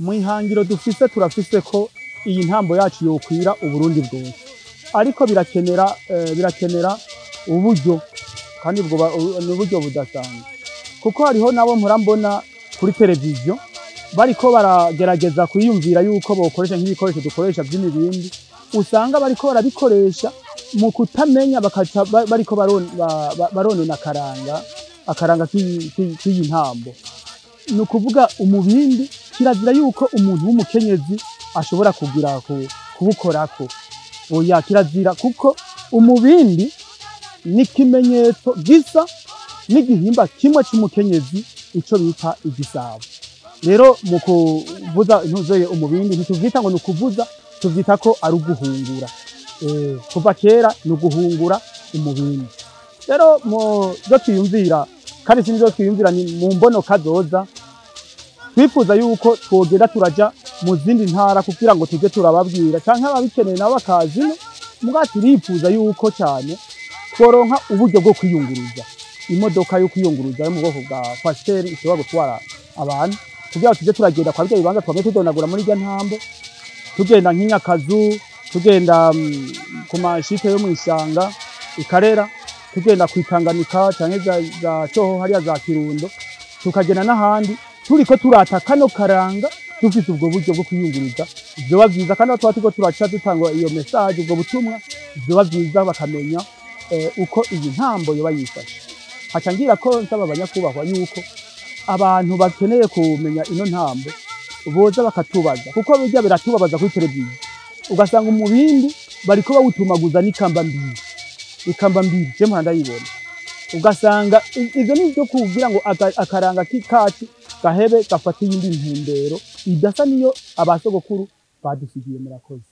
Mu ihangiro dufise, turafise ko iyi ntambo yacu yokwira Uburundi bwose, ariko birakenera uburyo, kandi ubwo ni uburyo budasanzwe, kuko hariho nabo mpora mbona kuri televiziyo bariko baragerageza kwiyumvira yuko bokoresha nk'ibikoresho dukoresha by'imibindi, usanga bariko barabikoresha mu kutamenya, bakaca bariko baronona akaranga k'iyi ntambo. Ni ukuvuga umubindi kirazira yuko umuntu w'umukenyezi ashobora kugira kuwukorako. Oya, kirazira, kuko umubindi ni ikimenyetso gisa n'igihimba kimwe c'umukenyezi, ico bita igisabo. Rero mu kuvuza intuzeye umubindi, ntituvyita ngo ni ukuvuza, tuvyita ko ari uguhungura. Kuva kera ni uguhungura umubindi. Rero mu byo twiyumvira, kandi si nivyo twiyumvira, ni mu mbono kazoza, twifuza yuko twogenda turaja mu zindi ntara kugira ngo tuje turababwira, canke ababikeneye nabo bakaza ino. Muga turifuza yuko cane tworonka uburyo bwo kwiyunguruza, imodoka yo kwiyunguruza yo mu bwoko bwa kwasiteri ishobora gutwara abantu, kugira ngo tuje turagenda kwa birya bibanza twamye tudonagura muri irya ntambo, tugenda nk'inyakazu, tugenda ku mashite yo mw'ishanga ikarera, tugenda kw'itanganika canke za Coho hariya za Kirundo, tukagenda n'ahandi turiko turata kano karanga. Dufise ubwo buryo bwo kwiyunguruza vyoba vyiza, kandi aho tuba turiko turaca dutanga iyo message, ubwo butumwa, vyoba vyiza bakamenya uko iyi ntambo yoba yifashe. Haca ngira ko nsaba abanyakubahwa yuko abantu bakeneye kumenya ino ntambo boza bakatubaza, kuko bijya biratubabaza kuri televiziyo, ugasanga umubindi bariko bawutumaguza n'ikamba mbiri, ikamba mbiri je mpora ndayibona, ugasanga ivyo ni ivyo kugira ngo akaranga k'ikacu gahebe gafate iyindi ntumbero idasa niyo abasogokuru badusigiye. Murakoze.